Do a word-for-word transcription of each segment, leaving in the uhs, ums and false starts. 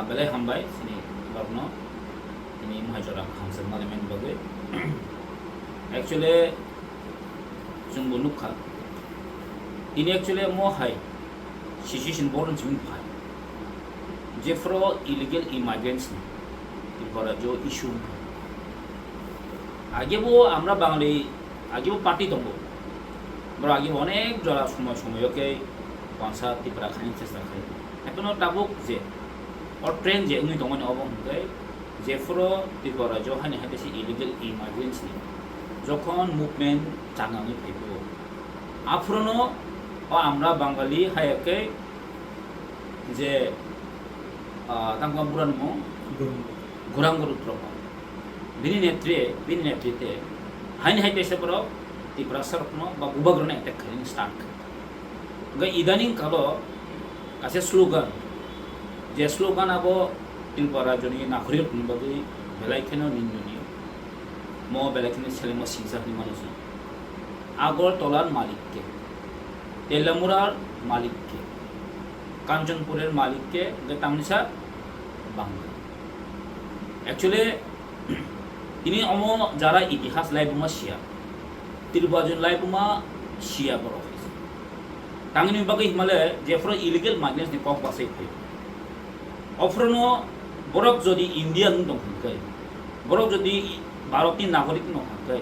Belai hambai chini borokno, tini mohai jora hamsakma rimani bagwi. Actually, chwngbo nukha, tini actually mohai situation borok chini phai, jephuru illegal immigrants ni Tripura jo issue wngkha. Agebo amra Bangali, agebo party tongo. Borok agebo onek jora somoi somoi o khe wansa Tripura khaini chesta khai. Ekhono tabuk je o trend je wngwi tongmani obo hwnkhe jephuru Tripura jo haini hai kaisa illegal immigrants ni jokhon movement changangwi phaibo, aphuruno o amra Bangali hai khe je, ah, tangma burani mung Gurang Guru Trokma. Bini netri, bini netrite haini hai kaisa borok Tiprasa rokno ba bubagrano attack khaini start kha. Hwnkhe idaning kalo kaisa slogan, je slogan abo Tripura rajyoni nagorik rokni bagwi belai kheno nindoniyo. Mo belai kheno selengma singsa hinwi mano chwng. Agartalar malik khe, Teliamurar malik khe, Kanchanpurer malik khe, hwnkhe tamni sa Bangali. Actually, tini omo jara itihas laibuma siya, Tripura rajyoni laibuma siya borok. Tangni bagwi himale jephuru illegal migrants ni kok bachai phaio. Ophuruno borok jodi Indian wng tong hwnkhe, borok jodi Bharatni nagorik wng tong hwnkhe,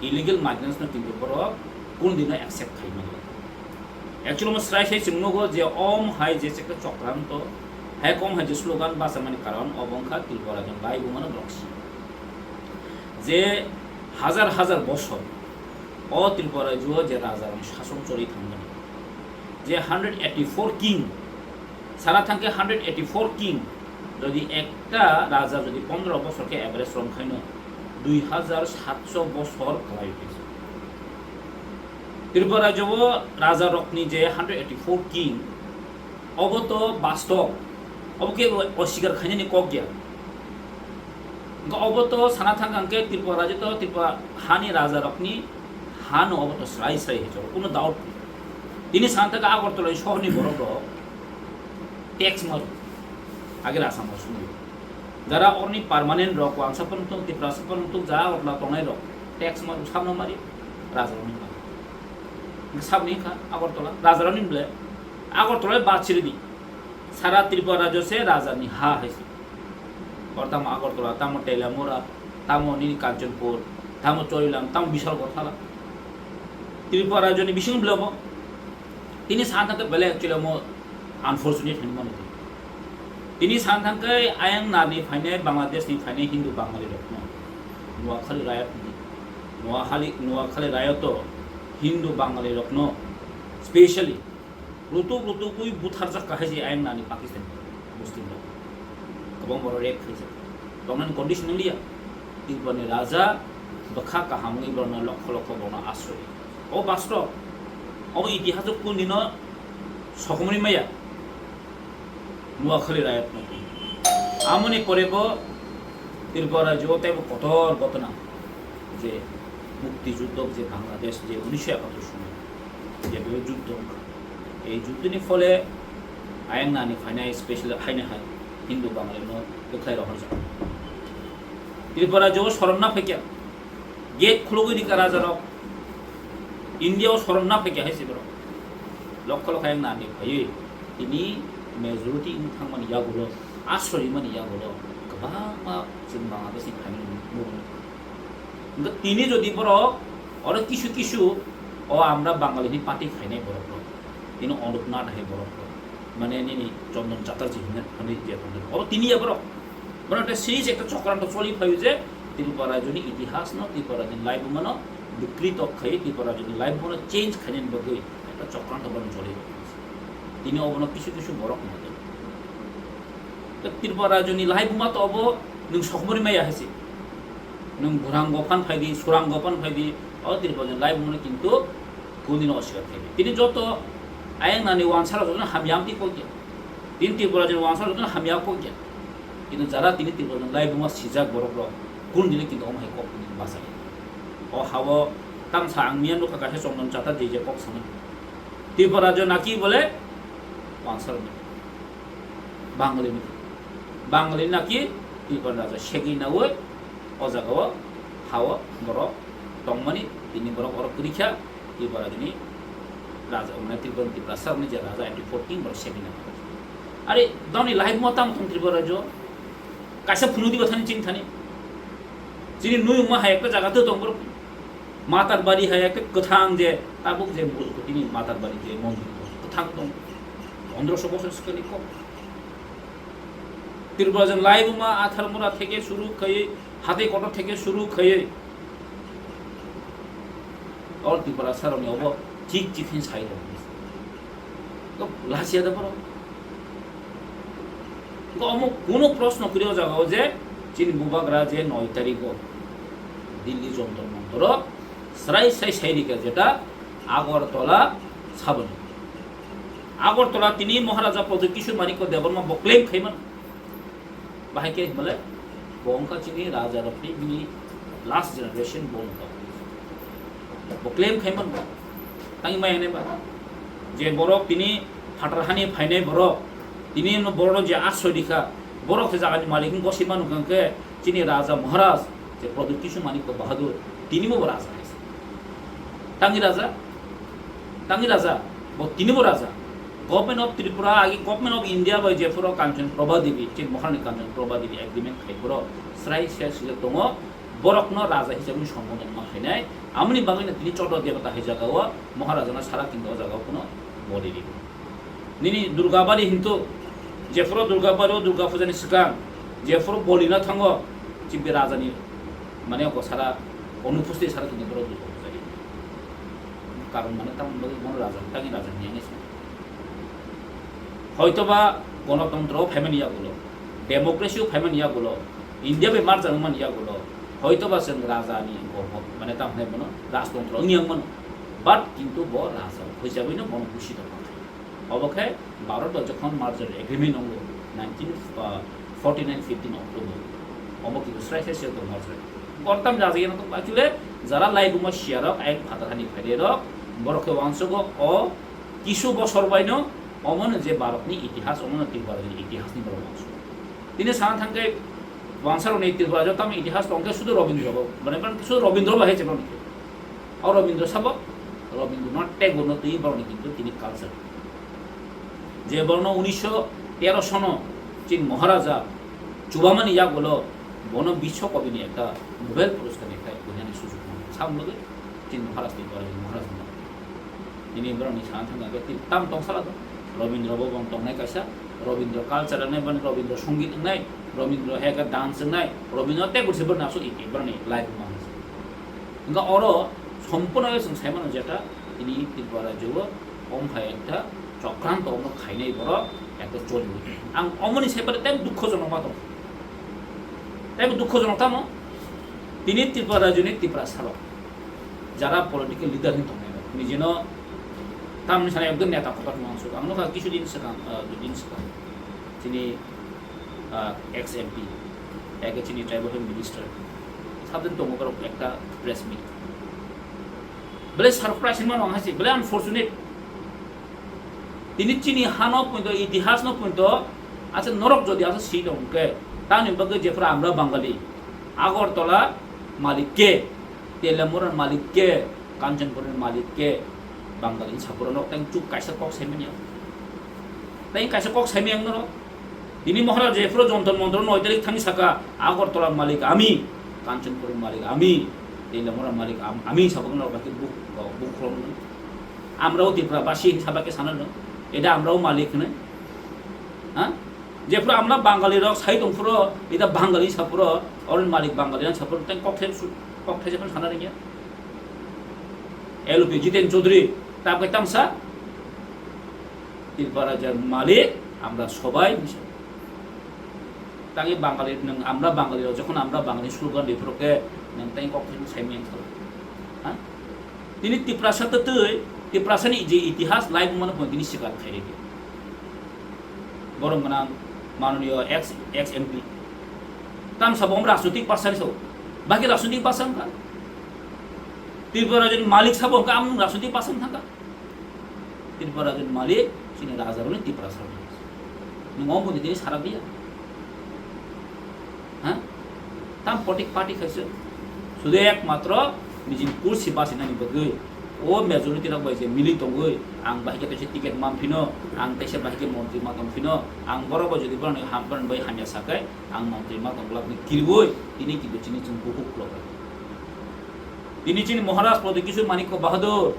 illegal migrants no kintu borok kunu dino accept khai manya. Actually omo srai sai chwng nugo je om hai je chekta chokranto, hai kom hai je slogan bachamani karon obo wngkha Tripura rajyoni laibumano borok si. Je hajar hajar bosor o Tripura rajyo je rajarokni sason choli thangmani, je hundred eighty four king, sana thangkhe hundred eighty four king, jodi ekta raja jodi pondro bosor khe average romkhaino dui hajar satso bosor kwlai phaisa. Tripura rajyo o rajarokni je hundred eighty four king, obo to bastob, obo khe osikar khainani kok ya. Hwnkhe obo to sana thangkha hwnkhe Tripura rajyo to Tripura hani rajarokni hano obo to srai srai hinwi cholo, kuno doubt kwrwi. Tini sana thangkha Agartala sohorni borok rok tax maro, age rasa maro sumui. Jara orni permanent rok, wansa phano tung, Tiprasa phano tung, jara Agartala tongnai rok tax maro, sabno mari, rajarokni mari. Hwnkhe sabni kha Agartala, rajarokni bwle Agartala bachiri di. Sara Tripura rajyo se raja ni ha hai se. Or tamo Agartala, tamo Teliamura, tamo nini Kanchanpur, tamo Chorilam, tamo Bishalgarh thala. Tripura rajyo ni bising bwle bo. Tini sana thangkhe belai actually mo unfortunate hinwi mano. Tini sana thangkhe ayang narni phainai Bangladesh ni phainai Hindu Bangali rokno. Noakhali Rayat ni. Noakhali, Noakhali Rayat to Hindu Bangali rokno specially rutuk rutukgwi butharjak kahai je ayang nani Pakistan Muslim rok. Kwbang borok rape khaijak. Tongnani condition wngliya. Tripurani raja bwkha kaham wngwi borokno lokho lokho borokno asroi. O bastob. Obo itihas o kundino sokomori maya. Noakhali Rayat no. Amoni pore bo Tripura rajyo teibo kotor ghotona je mukti juddho je Bangladesh je unisho ekattor somoy je bebe juddho wngkha. Ei juddhoni phole ayang nani phainai special haino hai Hindu Bangali no bwkhlai rohorjak. Tripura rajyo o sorom na phaikya. Gate khulugwi rikha rajarok. India o sorom na phaikha hai se borok. Lokho lokho yang nani phaiwi tini majority wng thangmani yagulo, asroi mani yagulo kwbangma chwng Bangladesh ni phaimani mung. Hwnkhe tini jodi borok oro kisu kisu o amra Bangali ni party khainai borok rok, tini Anup Nath hai borok rok, mane nini Chandan Chatterjee hinwi, hinwi je tongo. Oro tini ya borok. Bono ekta series, ekta chokranto choli phaio je Tripura rajyoni itihasno, Tripura rajyoni laibumano bikrito khai, Tripura rajyoni laibumano change khainani bagwi ekta chokranto bono choli. Tini obono kisu kisu borok motwi. Tei Tripura rajyoni laibuma to obo nwng sokomori maya hai se. Nwng Burang Gophan phai di, Surang Gophan phai di, o Tripura rajyoni laibumano kintu kundino oswkar khai di. Tini joto ayang nani wansarok jotono hamya amtwi kok ya. Tini Tripura rajyoni wansarok jotono hamya kok ya. Kintu jara tini Tripura rajyoni laibuma sijak borok rok, kun dini kintu omo hai kok tini bachai. O hao tamsa ang miya nukha kaisa Chandan Chatterjee je kok sanai. Tripura rajyo naki bole wansarok ni, Bangali ni. Bangali naki Tripura raja segwi naui o jaga o ha o borok tongmani, tini borok oro kwrwi kha Tripura ni raja, mane Tripura ni Tiprasa ni je raja eighty four king borok segwi naui. Are doni lahai mo tang thung Tripura raja kaisa phunu diba thani ching thani. Chini nui wngma hai ekta jaga tong borok. Matarbari hai ekta kwthang je tabuk je tini Matarbari je mondir kwthang tong. Pondroso bosor swkangni kok. Tripura jeng laibuma Atharmura theke suru khaiwi, Hatei Kotor theke suru khaiwi, all Tripura saroni obo chik chik hin sai tong. To lasia da borok. Ko omo kuno proshno kwrwi o jaga o je chini bubagra je noi tarikh o Delhi Jontor Montor o srai srai sai rikha jeta Agartala saboni. Agartala tini Maharaja Pradyut Kishore Manikya Debbarma bo claim khaimano. Bahai khe himale bo wngkha chini raja rokni bini last generation bo wngkha. Bo claim khaimano. Tangwi maya nai ba. Je borok tini phatar hani phainai borok, tini no borok je asroi rikha, borok se jagani malik wngkha se manu khe chini raja Maharaj je Pradyut Kishore Manikya Bahadur, tini bo raja hai se. Tangi raja, tangi raja, bo tini bo raja. Government of Tripura, agi Government of India bai jephuru Kanchan Prabha Devi, chini Maharani Kanchan Prabha Devi agreement khai phuru srai se sijak tongo, borokno raja hisabwi sombodon ma khainai. Amoni bagwino tini Choddo Debata hai jaga o Maharaja no sara tingkha o jaga o kuno boli ri. Nini Durgabari hintu, jephuru Durgabari o Durga Puja ni swkang, jephuru boli no thango, chini raja ni mane o sara onupusti sara tingkha borok Durga Puja ri. Karon mane tamoni bagwi bono raja, tangi raja hinwi se. Hoitoba gonotontro phaimani yagulo, democracy o phaimani yagulo, India bai marjak wngmani yagulo, hoitoba chwng raja ni gormo, mane tamo hinai bono rajtontro wngya wngmano, but kintu bo raja hoi jagwino bono busi tongma khai. Obo khe Bharat bai jokhon merger agreement wngo nineteen forty nine fifteen October, omo kintu srai srai se merger. Gortam raja yana tong actually jara laibuma siyarok ayang phatar hani phairok borok khe uansugo o kisu bosor baino omono je Bharatni itihas, omono Tripura ni itihasni borok uansugo. Tini sana thangkhe uansarokni Tripura jotamo itihas tongkhe sudu Robindro bo, mane, mane sudu Robindro bahai se borokni. O Robindro sabo, Robindranath Tagore no twi borokni kintu tini culture. Je borokno unisho tero sono chini Maharaja chubamani yagulo bono Biswa Kobini ekta Nobel Puraskar ni khai kuinani sujug mano. Sam logi chini Maharaj twi borok Maharaj no. Tini borokni sana thangkha khe tini tam tong sala do. Robindra bo bong tongnai kaisa, Robindra culture wngnai, bani Robindra Sangeet wngnai, Robindra heka dance wngnai, Robindra Tagore se borokni aswk iti borokni life mano. Hingkha oro sompurno chwng sai mano jeta tini Tripura rajyo o omphai ekta chokranto omo khainai borok ekta choli. Ang omoni sai pare tei dukhojonok ma tong. Tei dukhojonok tamo tini Tripura rajyoni Tiprasa rok jara political leader hin tongnai rok nijino tamni sana ekdom neta kotor mansuk. Ang nukha kisu din swkang, ah, dui din swkang chini ah, ex M P, eke chini tribal health minister, sabjani tongo borok ekta press meet. Bele surprise hinmano ang hai se, bele unfortunate. Tini chini hano punto, itihas no punto, acha norok jodi acha si tong ke, tani bagwi jephra amra Bangali, Agartala malik ke, Telamura malik ke, Kanchanpur malik ke, Bangali sapura nok tang chuk kaisa kok semenya. Tang kaisa kok semeng norok. Tini Maharaj jephuru Jontor Montor noi tarik thani saka, "Agartala malik ami, Kanchanpur malik ami, Telamura malik am-, ami," sabakno baki buk, buk khulum. Amrao Tripura basi sabake sana no. Eda amrao malik ne. Ha? Jephuru amla Bangali rok sai tongphuru, eda Bangali sapuru, orin malik Bangali rok sapuru, tang kok thai su-, kok thai jephuru sana ringya. L P Jiten Chaudhary, tabke tamsa, Tripura rajyar malik, amra sobai, hinwi sa. Tangwi Bangali, nwng amra Bangali rok, jokhon amra Bangali slogan riphrok khe, nwng tei kok thai sai miyang salo. Ha? Tini Tiprasa twtwi, Tiprasani je itihas lai bumano bo tini sikar khai rikha. Borom gwnang manoniyo ex, ex M P. Tam sabo rajnotik parsa ni sabo. Baki rajnotik parsa wngkha. Tripura rajyoni malik sabo wngkha, amung rajnotik parsa wngkha. Tripura rajyoni malik, chini raja roni Tiprasa roni. Nwng omo tini sara biya. Tam politic party khaisa. Sudu ekmatro nijini kursi basinani bagwi o majority rok bai je mili tongwi ang bahai khe teisa ticket manphino, ang teisa bahai khe montri ma tongphino, ang borok bai jodi borokni ham, borokni bai hamya sakai ang montri ma tongwlakni kiribwi tini kintu chini chwng bukhuk khulokha. Tini chini Maharaj Pradyut Kishore Manikya Bahadur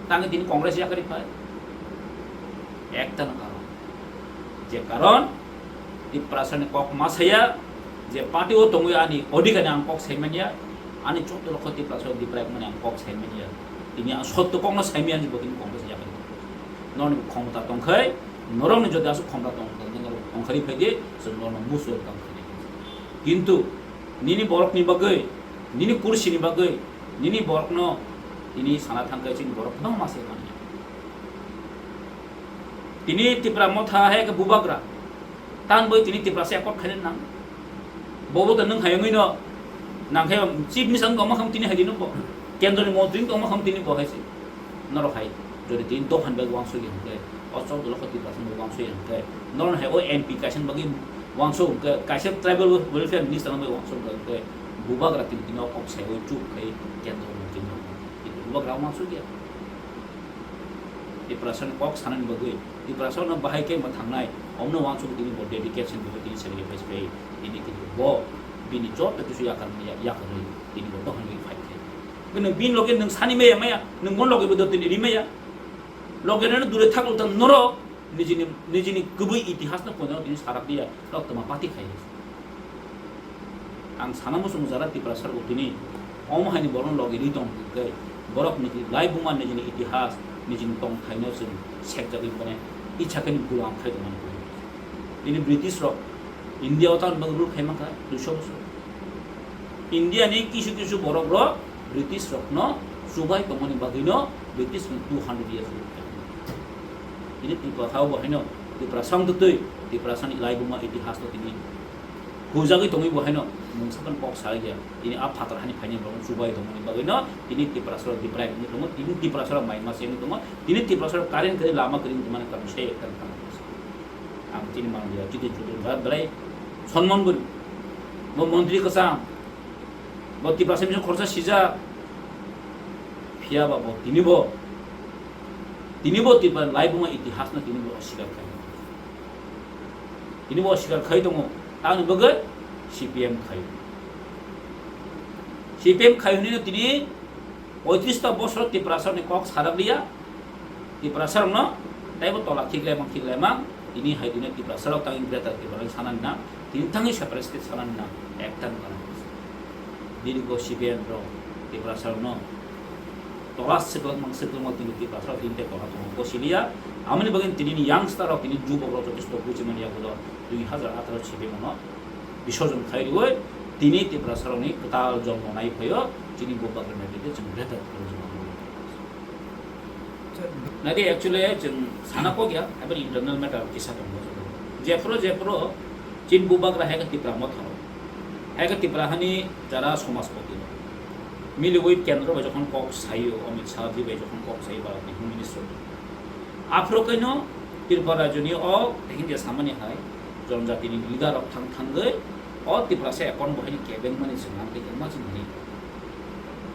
tangwi tini Congress yakarwi phai. Ekta no karon. Je karon, Tiprasani kok ma saya, je party o tongwi ani odhikar ni ang kok sai manya, ani chwng tolokho Tiprasa o diprai mani ang kok sai manya. Tini ang sotto kok no sai manya, bo tini Congress yakarwi. Norok khomota tongkhai, norokni jodi aswk khomota tong, tong, tong, tongkhari phai di, chwng norokno musu tongkhai. Kintu nini borokni bagwi, nini kursini bagwi, nini borokno tini sana thangkhai chini borok kwbangma se manya. Tini Tipra Motha hai khe bubagra. Tan bai tini Tiprasa accord khaina nang. Bobo to nwng hai wngwi no nang khe chief minister wng tongma kham tini hai di no bo. Kendro ni montri wng tongma kham tini bo hai se. Norok hai jodi tini dophan bai wangsugya hwnkhe, o chok dolo kho Tiprasa bai wangsugya hwnkhe, norok hai o M P kaisa bagwi wangsuk hwnkhe, kaisa tribal welfare minister bai wangsuk hwnkhe, bubagra tini tini o kok sai o chuk khai kendro montri no. Bubagra wangsugya. Tiprasani kok sanani bagwi, Tiprasano bahai khe ma thangnai, omno wansuk tini bo dedication bai tini sacrifice bai, tini kintu bo bini joto kisu yakarmaya, yakarwi tini bo dohon bai fight khe. Nwng bini loge nwng sani maya maya, nwng bon loge bo tini ri maya. Loge rano dure thak utan norok nijini, nijini kubui itihas no kono tini sarak dia, rok toma pati khai. Ang sana muchung jara Tiprasa rok tini omo haini borok logi ri tong hwnkhe, borok niji lai buma nijini itihas, nijini tongthai no chwng sekjagwi mane icha khe ni gulam khai tongmani. Tini British rok India o tang rule khai mankha duiso bosor. India ni kisu kisu borok rok British rok no chubai tongmani bagwi no British ni two hundred years rule khai. Tini Tripura o bo haino Tiprasa wng twi, Tiprasa ni lai buma itihas no tini hujagwi tongwi bo haino mungsa phano kok sa ya. Tini a phatar hani phaini borok chubai tongmani bagwi no tini Tiprasa rok diprai wngwi tongo, tini Tiprasa rok mai masa wngwi tongo, tini Tiprasa rok current kwrwi lama kwrwi wngwi mani karon se ekta karon. Ang tini mang ya, tini chudri ba belai sonman guri. Bo montri kwcham, bo Tiprasa misong khoroksa sijak. Phiya ba bo tini bo, tini bo Tripura lai buma itihas no tini bo oswikar khai. Tini bo oswikar khai tongo, tamni bagwi C P M khai. C P M khai hwnwi no tini poitris ta bosor Tiprasa ni kok sarak liya. Tiprasa rok no taibo tola khiklai mang khiklai mang, tini hai dino Tiprasa rok tangwi greater Tripura sanani na, tini tangwi separate state sanani na, ekta ni kanai. Dini bo C P M rok Tiprasa rok no tola siklak mang siklak mang tini Tiprasa rok tini tei tola tongo bo siliya. Amoni bagwi tini ni youngster rok tini jubok rok jotosto buji mani yagulo dui hazar atharo C P M no bisorjon khai riwi tini Tiprasa rok ni kwtal jongno nai phaio tini bo bagwi nai tini chwng greater Tripura jongno. Nadi actually chwng sana kok ya, abo internal matter kisa tongo. Jephuru jephuru chin bubagra hai khe Tipra Motha rok. Hai khe Tipra hani jara somajpoti rok. Miliwi kendro bai jokhon kok saio, Amit Shah ji bai jokhon kok saio Bharat ni Home Minister. Aphuru kaino Tripura rajyoni o Hindia samani hai jonjati ni leader rok thang thangwi o Tiprasa account bo haini kebeng mani chwng ang tei kebengma chwng hini.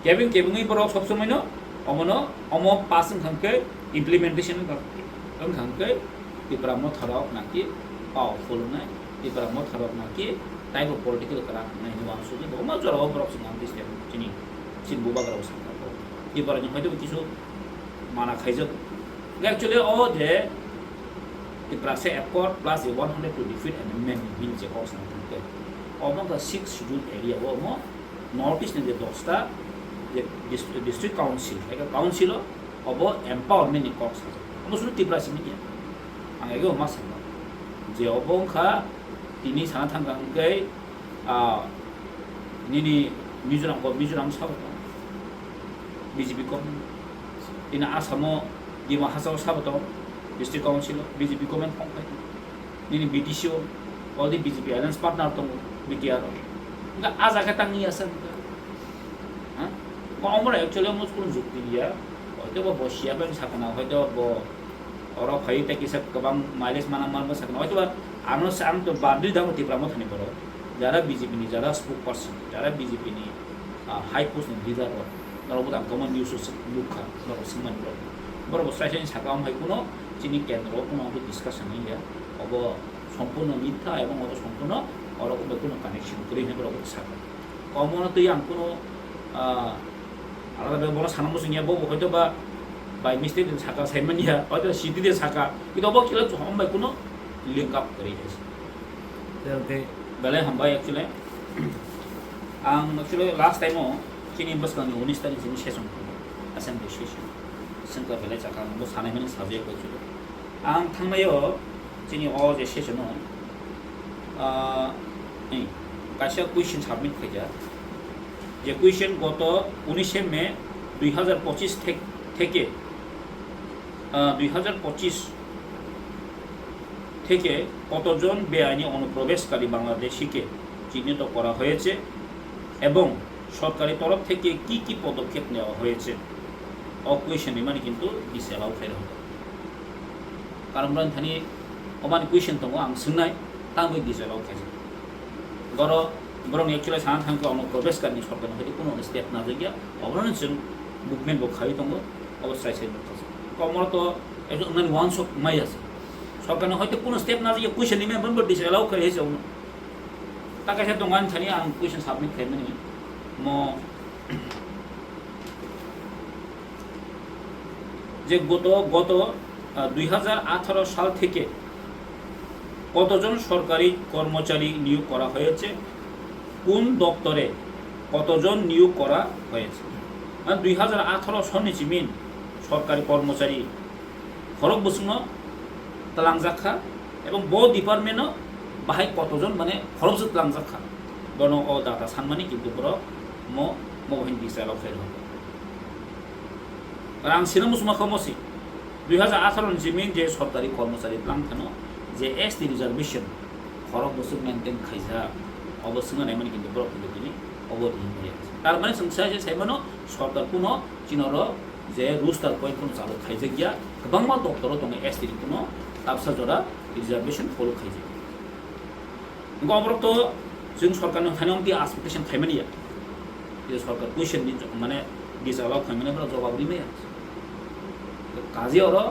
Kebeng kebengwi borok sob somoi no omono omo pass wngkha hwnkhe implementation wngkha hwnkhe Tipra Motha rok naki powerful wngnai, Tipra Motha rok naki taibo political kwrak wngnai hinwi uansukgwi bo ma jorao borok chwng ang tei chini chini bubagra rok sakha. Tipra ni hoito kisu mana khaijak. Actually o je Tiprasa Accord plus je one hundred twenty-fifth amendment ni bill je kok sana thangkhe, omo wngkha sixth schedule area o omo North East ni je dosta je dist-, district council, hai khe council o obo empowerment ni kok sajak. Omo sunu Tiprasa ni ya. Ang ego ma saka je obo wngkha tini sana thangkha hwnkhe, ah, nini Mizoram ko Mizoram sabo tong B J P government. Tini Assam o Dima Hasao sabo tong district council o B J P government phone khai. Nini B T C o already B J P alliance partner tongo B T R o. Wngkha a jaga tangwi ya sa wngkha. Ha? Ko omoro actually omo chukung jukti ya. Hoito bo bo siya bai sakna, hoito bo oro phai tei kisa kwbang mileage mana manma sakna. Hoito ba ano sa ang to badri dango Tipra Mothani borok. jara B J P ni jara spokesperson, jara B J P ni, ah, high post ni leader rok, norok bo tang tongma news o sw-, nukha, norok swngmani rok. Borok bo sai sai saka, omo hai kuno chini kendro o kuno obo discussion wngya, obo sompurno mitha ebong obo sompurno orok bai kuno connection kwrwi hinwi borok saka. Omono twi ang kuno, ah, alada bai bono sana muchungya, bo bo hoito ba by mistake din saka, saimanya, hoito siti din saka, kintu obo kila chwng bai kuno link up kwrwi hai se. Okay. Belai hambai actually. Ang actually last time o chini bwskangni unis tarik chini session, assembly session. Sengkla belai chakha, ang bo sanai mani subject bai chulo. Ang thangnai o chini o je session o, ah, ei, kaisa question submit khaijak. Je question goto unishe May dui hazar pochis thek-, theke, ah, dui hazar pochis থেকে কতজন বেআইনি অনুপ্রবেশকারী বাংলাদেশিকে চিহ্নিত করা হয়েছে এবং সরকারি তরফ থেকে কি কি পদক্ষেপ নেওয়া হয়েছে? O question rimani kintu disallow khairok. Karon borok thani omani question tongo, ang swngnai, tamo disallow khaijak. Boro, borok actually sana thangkhe ono Pravesh Kani sorkar ni hoite kuno step na jagya, oboroni chwng movement bo khaiwi tongo, obo sai sai nukha. Komoro to ekdom nani wansok mai ase. Sorkar ni hoite kuno step na jagya, question ni member bo disallow khai hese ono. Ta kaisa tongo ani thani ang question submit khaimani mo je goto, goto, ah, dui hajar atharo sal theke কতজন সরকারি কর্মচারী নিয়োগ করা হয়েছে, কোন দপ্তরে কতজন নিয়োগ করা হয়েছে? মানে দুই হাজার আঠারো সননি simin সরকারি কর্মচারী khorok bwswkno twlangjak kha, ebong bo department-o bahai kotojon mane khoroksa twlangjak kha, bono o data sanmani kintu borok mo, mo bahai ni bicharo khairok. Rang sino musuma kho mosi, dui hajar atharo ni simin je sorkari kormochari twlang thano je S T reservation khorok bwswk maintain khaijak, obo swngna naimani kintu borok kintu tini obo ring maya. Tar mane chwng sai sai saimano sorkar kuno chinoro je roster point kuno chalok khaijak ya, kwbangma doptoro tongo S T ni kuno tabsa jora reservation follow khaijak. Wngkha oborok to chwng sorkarni thani wngtwi expectation khaimani ya. Je sorkar question ni mane bicharo khaimani borok jawab rimaya. Kaje oro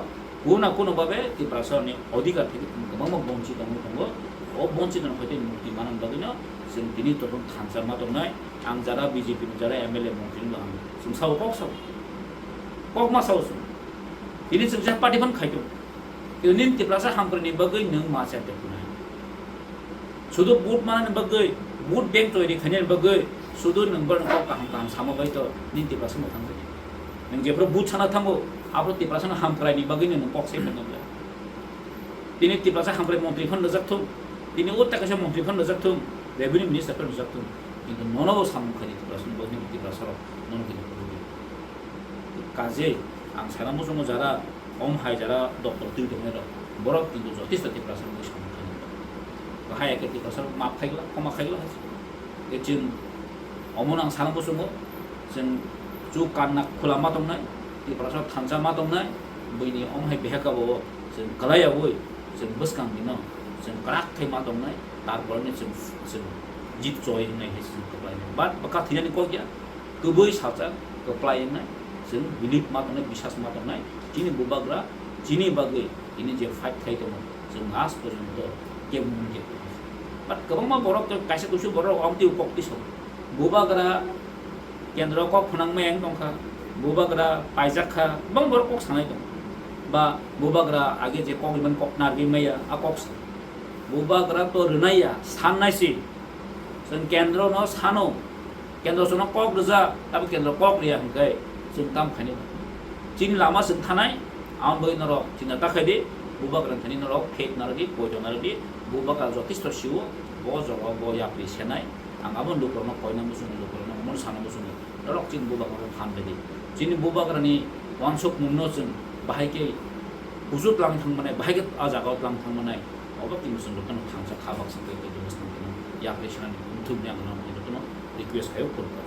kuno kuno babe Tiprasani odhikar theke kwbangma bonchit wngwi tongo. O bonchit rok hoite mukti manani bagwino chwng tini tokhon thansa ma tongnai. Ang jara B J P ni jara M L A montri no ang chwng sao kok sao. Kok ma sao chwng. Tini chwng je party phan khai tongo. Kintu nini Tiprasa hamkrai ni bagwi nwng ma cha de kunai. Sudu vote manani bagwi, vote bank toiri khainani bagwi, sudu nwng borok kok kaham kaham sama bai to nini Tiprasa mwthang bai. Nwng jephuru vote sana thango, aphuru Tiprasa no hamkrai ni bagwi nwng kok sai mano bla. Tini Tiprasa hamkrai montri phan rwjak thung, tini o ta kaisa montri phan rwjak thung, revenue minister phan rwjak thung. Kintu nono bo samung khaidi Tiprasa ni bagwi, Tiprasa rok nono kini phurugwi. Kaje ang sana muchungo jara om hai jara doctor twi tongnai rok, borok kintu jotisto Tiprasa ni samung khaidi. Bahai eke Tiprasa rok map khaigla, khoma khaigla hai. Chwng omono ang sana muchungo, chwng chu kanna khula ma tongnai, Tiprasa thansa ma tongnai, buini om hai beheka bo chwng kalai yawi, chwng bwskang dino, chwng kwrak khai ma tongnai, tarpore ni chwng, chwng jit choi wngnai hai chwng kwplai nai. But bwkha thwinani kok ya, kwbwi salsa kwplai wngnai, chwng believe ma tongnai, biswas ma tongnai, chini bubagra, chini bagwi, tini je fight khai tongo, chwng last porjonto kebo mungya. But kwbangma borok to kaisa kusu borok ong twi kok twi song. Bubagra kendro kok phwnang maya wng tongkha, bubagra paijak kha, kwbang borok kok sanai tongo. Ba bubagra age je kok iman kok narwi maya, a kok sa. Bubagra to rwnai ya, sannai si. Chwng kendro no sano, kendro chwngno kok rwjak, abo kendro kok rwya hwnkhe chwng tam khainai. Chini lama chwng thanai, ang bai norok chinta ta khai di, bubagra thani norok phek narwdi, poito narwdi, bubagra jotisto siwo, bo jogo bo yapri senai, ang abo lukurokno koina muchungo, lukurokno omono sana muchungo, norok chini bubagrano phan rwdi. Chini bubagrani wansukmungno chwng bahai khe kuchuk lang thangmanai, bahai khe a jagao lang thangmanai, obo kini chwng jotono thansa kha baksa khe khe jotono yapri senani muthungni ang norokno jotono request khaio khulumkha.